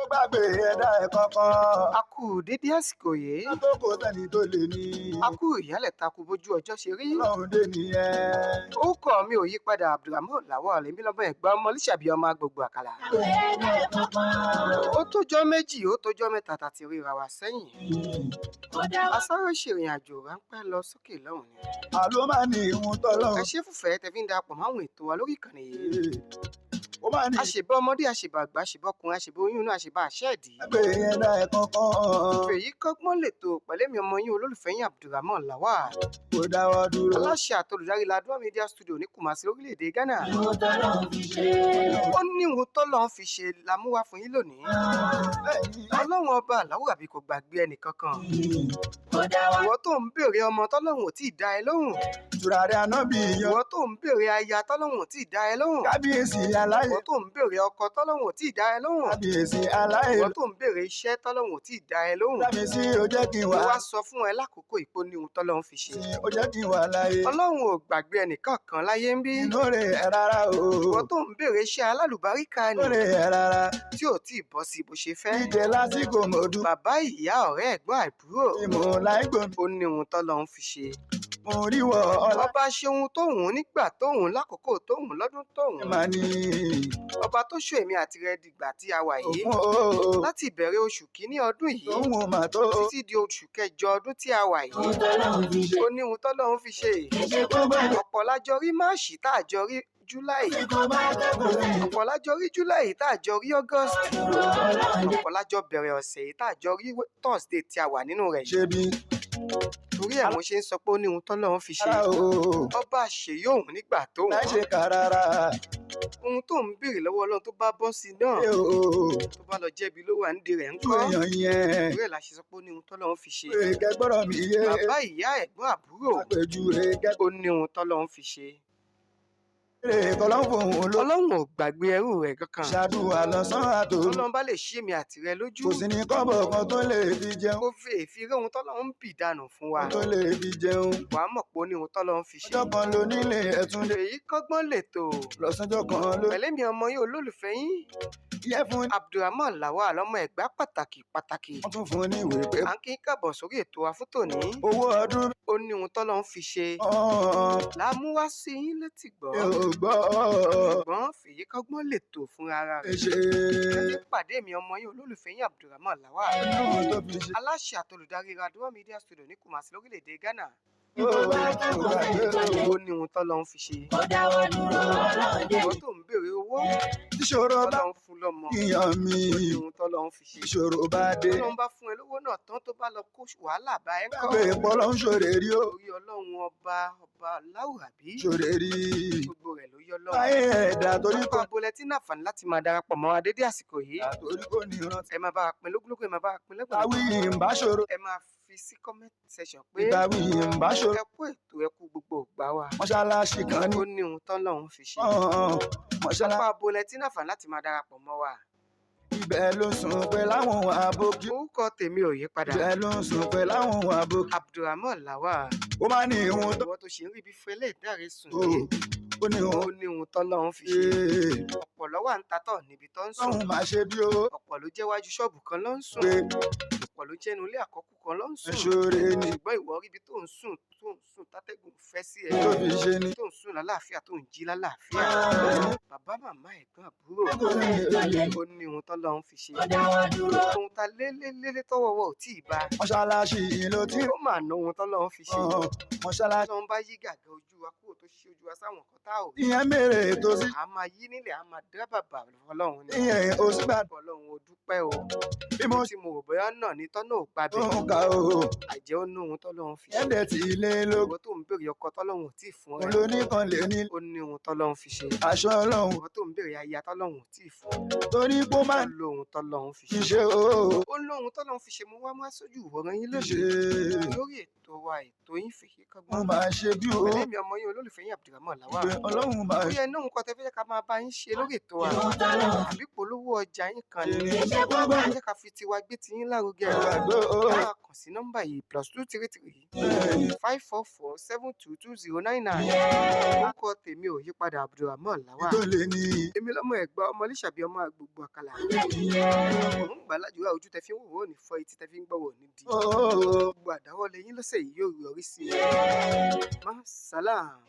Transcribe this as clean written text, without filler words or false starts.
Gbàgbé ẹ̀dá ẹ̀ kankan. A kú dédé àsìkò yìí. Tó kò sẹ́ni tó lè ní. A kú ìyálẹ̀ta, kú bójú ọjọ́ ṣe rí. Ọlọ́run dé nìyẹn. Orúkọ mi ò yí padà, Abdulrahman Lawal, èmi lọ́mọ ẹ̀gbọ́n ọmọ Lísàbí, ọmọ agbègbè àkàlà. Ó tójọ́ 2, ó tójọ́ 3 tá ti ríra wa sẹ́yìn. A sáré ṣèrìn àjò ráńpẹ́ lọ sókè lọ́hùn ni. Àló máa ní ìhun tọ́lọ́run. Ẹ ṣé fùfẹ́ tẹ fi ń darapọ̀ máwọn ètò wa lórí ìkànnì yìí. Ó máa ní Àṣebá ọmọdé, àṣebá àgbà, àṣebá ọkùnrin, àṣebá oyún inú, àṣebá àṣẹ́ẹ̀dí. Gbàgbé ẹ̀dá ẹ̀ kankan. Fèyí kọ́gbọ́n lètò pẹ̀lẹ́mi ọmọ yín, olólùfẹ́ yín, Abdulrahman Lawal. Kò dáwọ́ dúró. Aláṣẹ àtolùdarí Ladua Media Studio ní Kùmásí, lórílẹ̀‐èdè Ghana. Ó ní ohun tọ́lọ́run fi ṣe la mú wá fún yín lónìí. Bẹ́ẹ̀ni. Ọlọ́run ọba àláwùrà bí kò gbàgbé ẹnìkankan. Ìwọ tó ń béèrè ọmọ tọ́lọ́run ò tí ì dá ẹ lóhùn. Tùràrí ànábì yan. Ìwọ tó ń béèrè aya tọ́lọ́run ò tí ì dá ẹ lóhùn. Kábíyèsí aláyè. Ìwọ tó ń béèrè ọkọ tọ́lọ́run ò tí ì dá ẹ lóhùn. Kábíyèsí aláyè. Ìwọ tó ń béèrè iṣẹ́ tọ́lọ́run ò tí ì dá ẹ lóhùn. Dámi sí ó jẹ́ kí n Mo wà. wá sọ fún ẹ lákòókò ìpó ní ohun tọ́lọ́run fi ṣe. Ó jẹ́ kí n wà láyé. Ọlọ́run ò gbàgbé ẹnìkankan láyé ń bí. Inú rẹ̀ ẹ̀ rárá o. Ìwọ tó ń béèrè iṣẹ́ alálùbáríkà ni Inú rẹ̀ ẹ̀ rárá. tí ò tí ì bọ́ sí bó ṣe fẹ́. Díje lásìkò mọ̀ọ́dún. Bàbá, ìyá, ọ̀rẹ́, ẹ̀gbọ́n, àbúrò. Mo láì gbòmí. Ó ní ohun tọ́lọ́run fi ṣe. Mo rí wọ ọlá. Ọba ṣe ohun tóhùn nígbà tóhùn, lákòókò tóhùn, lọ́dún tóhùn. Màá ní. Ọba tó ṣó èmi àti rẹ dìgbà tí a wà yìí. Òfun o. Láti ìbẹ̀rẹ̀ oṣù kínní ọdún yìí Òun ò mà tó. títí di oṣù kẹjọ ọdún tí a wà yìí. Ó ní ohun tọ́lọ́run fi ṣe. Ọ̀pọ̀ lájọ rí March tá a jọ rí July. Ọ̀pọ̀ lájọ rí July tá a jọ rí August. Ọ̀pọ̀ lájọ bẹ̀rẹ̀ ọ̀sẹ̀ yìí tá a jọ rí Thursday tí a wà nínú rẹ̀ yìí. Ṣé bí Torí ẹ̀ mo ṣe ń sọ pé ó ní ohun tọ́lọ́run fi ṣe. rárá o. Ọba ṣèyí òun nígbà tóun. Láì ṣe kà rárá. Ohun tó ń béèrè lọ́wọ́ Ọlọ́run, tó bá bọ́ sí i náà, Ṣé o. tó bá lọ jẹ́bi ló wà nídìí rẹ̀ ń Tú kọ́. èèyàn yẹn. Torí ẹ̀ la ṣe sọ pé ó ní ohun tọ́lọ́run fi ṣe. Pé kẹgbọ́rọ̀ mi yé. Bàbá, ìyá, ẹ̀gbọ́n, àbúrò. Àpèjúwe Ó ní ohun tọ́lọ́run fi ṣe. kẹgbẹ́rẹ́ tọ́lọ́ fòun ló. Ọlọ́run ò gbàgbé ẹrú rẹ̀ kankan. Ṣàdúrà lọ́sàn-án àtòru. Ọlọ́run bá lè ṣí èmi àti rẹ lójú. Kò sí ní kọ́bọ̀ kan tó lè fi jẹun. Kó fi èéfín rí ohun tọ́lọ́run ń bì dànù fún wa. Tó lè fi jẹun. Wàá mọ̀ pé ó ní ohun tọ́lọ́run fi ṣe. Ọjọ́ kan ló nílé ẹ̀túndé. Èyí kọ́gbọ́n lètò. Lọ́sànjọ́ kan ló. Pẹ̀lẹ́mi ọmọ yín, olólùfẹ́ yín, Yẹ fún. Abdulrahman Lawal, ọmọ Ẹ̀gbá pàtàkì pàtàkì. Wọ́n tún fún ní ìwé pé. À ń kí n káàbọ̀ sórí ètò wa fún tòní. Owó ọdún. Ó ní ohun tọ́lọ́run fi ṣe. Ọ̀hún. La mú wá sí yín létí gbọ́. Mi ò gbọ́. Ṣùgbọ́n fèyí kọ́gbọ́n lètò fún ara rẹ̀. Ṣe. Ẹ pàdé mi ọmọ yín, olólùfẹ́ yín, Abdulrahman Lawal. Ohun tó fi ṣe. Aláṣẹ àtolùdarí Radua Media Studio ní Kùmásí, lórílẹ̀‐èdè Ghana. Ó Ó ní ohun tọ́lọ́run fi ṣe. Ìwọ tó ń béèrè owó, Ìṣòro bá tọ́lọ́run fún lọ́mọ. yàn mí. Ó ní ohun tọ́lọ́run fi ṣe. Ìṣòro bá dé. Tọ́lọ́run bá fún ẹ lówó náà tán, tó bá lọ kó wàhálà bá ẹ ńkọ́? Pé ìpọ́lọ́ ń ṣòro rí o. Torí Ọlọ́run ọba, ọba láwùrábí. Ṣòro rí. Gbogbo rẹ̀ ló yọ lọ́run. Láyé ẹ̀dá torí kò. Pápá bolẹ̀ tí ní àǹfààní láti máa darapọ̀ mọ́ wa dédé àsìkò yìí. Torí kò ní rántí. Ẹ máa bá wa pín lógúnlógún, ẹ máa bá wa pín lẹ́gbẹ̀ẹ́. Táwí ń bá ṣòro. Ẹ máa fi sí comment section pé Táwí ń bá ṣòro. ẹ kú ètò, ẹ kú gbogbo ìgbà wa. Mọ́ṣáláṣí kan ní. Ó ní ohun tọ́lọ́run fi ṣe. Mọ́ṣáláṣí. Pápá bolẹ̀ tí ní àǹfààní láti máa darapọ̀ mọ́ wa. Ibẹ̀ ló sùn pé láwọn àbókí. Orúkọ tèmi ò yí padà. Ibẹ̀ ló sùn pé láwọn àbókí. Abdulrahman Lawal. Ó máa ní ohun tó. Ìwọ tó ṣe ń rí ibi fẹlẹ́ ìdáre sùn Ó yìí. ó ní Ó ohun. ní ohun tọ́lọ́run fi ṣe. Ọ̀pọ̀ ló wà ń tatọ̀ níbi tó ń sùn. Ọlọ́run máa ṣe bí ó. Ọ̀pọ̀ ló jẹ́ wájú ṣọ́ọ̀bù kan ló ń sùn. Pé Ọ̀pọ̀ ló jẹ́ inú ilé àkọ́kù kan ló ń sùn. ṣòro ni. Ṣùgbọ́n ìwọ rí ibi tó ń sùn, tó ń sùn tátẹ́gùn fẹ́ sí ẹ. Tó fi ṣe ni. Tó ń sùn lálàáfíà, tó ń jí lálàáfíà. Bàbá, màmá, ẹ̀gbọ́n, àbúrò. Ó ní ohun tọ́lọ́run fi ṣe. Ohun ta lé lé lé tọ́wọ́ wọ̀ ò tí ì bá. Mọ́ṣáláṣí ló ti. Ó mà ná ohun tọ́lọ́run fi ṣe. Mọ́ṣáláṣí. Tọ́lọ́run bá yí gàgà ojú wa kúrò, tó ṣí ojú wa sáwọn nǹkan tá ò rí. Ìyẹn mèrè tó sí. A máa yí nílẹ̀, a máa dá bàbà fọlọ́run ni. Ìyẹn ò sí gbà. Ọlọ́run, ó dúpẹ́ o. Bí mo Tí mo rò bóyá náà ní tọ́nà ò gbàbẹ̀. tó ń ka o. Àjẹ́ ó ní ohun tọ́lọ́run fi ṣe. Ẹ̀ẹ́dẹ̀ tí ilé lógún. Ìwọ tó ń béèrè ọkọ tọ́lọ́run ò tí ì fún ẹ. Ló ní kan lè ní. Ó ní ohun tọ́lọ́run fi ṣe. Aṣọ Ọlọ́run. Ìwọ tó ń béèrè aya tọ́lọ́run ò tí ì fún. Torí pé ó máa Ó lóhun tọ́lọ́run fi ń ṣe. ṣe o. Ó lóhun tọ́lọ́run fi ṣe. Mo wá mú aṣojú ìwòran yín Ṣe. lónìí lórí ètò wa, ètò yín, Fèyí Kọ́gbọ́n. Mo máa ṣe bí o. Pẹ̀lú èmi ọmọ yín, olólùfẹ́ yín, Abdulrahman Lawal. Pé Ọlọ́run máa Bóyá inú nǹkan tẹ́ fẹ́ jẹ́ ká máa bá yín ṣe lórí ètò wa, àbí polówó ọjà yín kan ni. ṣe kó gbà. Ẹ jẹ́ ká fi tiwa gbé tiyín lárugẹ. Gbàgbé o. Ẹ máa kàn sí nọ́mbà yìí, +233 544 722099. Orúkọ tèmi ò yípadà, Abdulrahman Lawal. Tó lè ní. Èmi lọ́mọ Ẹ̀gbá, ọmọ Lísàbí, ọmọ àgbègbè àkàlà. Mò ń gbà ládùúrà, ojú tẹ fi ń wò ó ní fọ́, etí tẹ fi ń gbọ́wọ́ ní di. Ooo. Gbogbo àdáwọ́lé yín lọ́sẹ̀ yìí yóò yọrí sí i. Ma salam.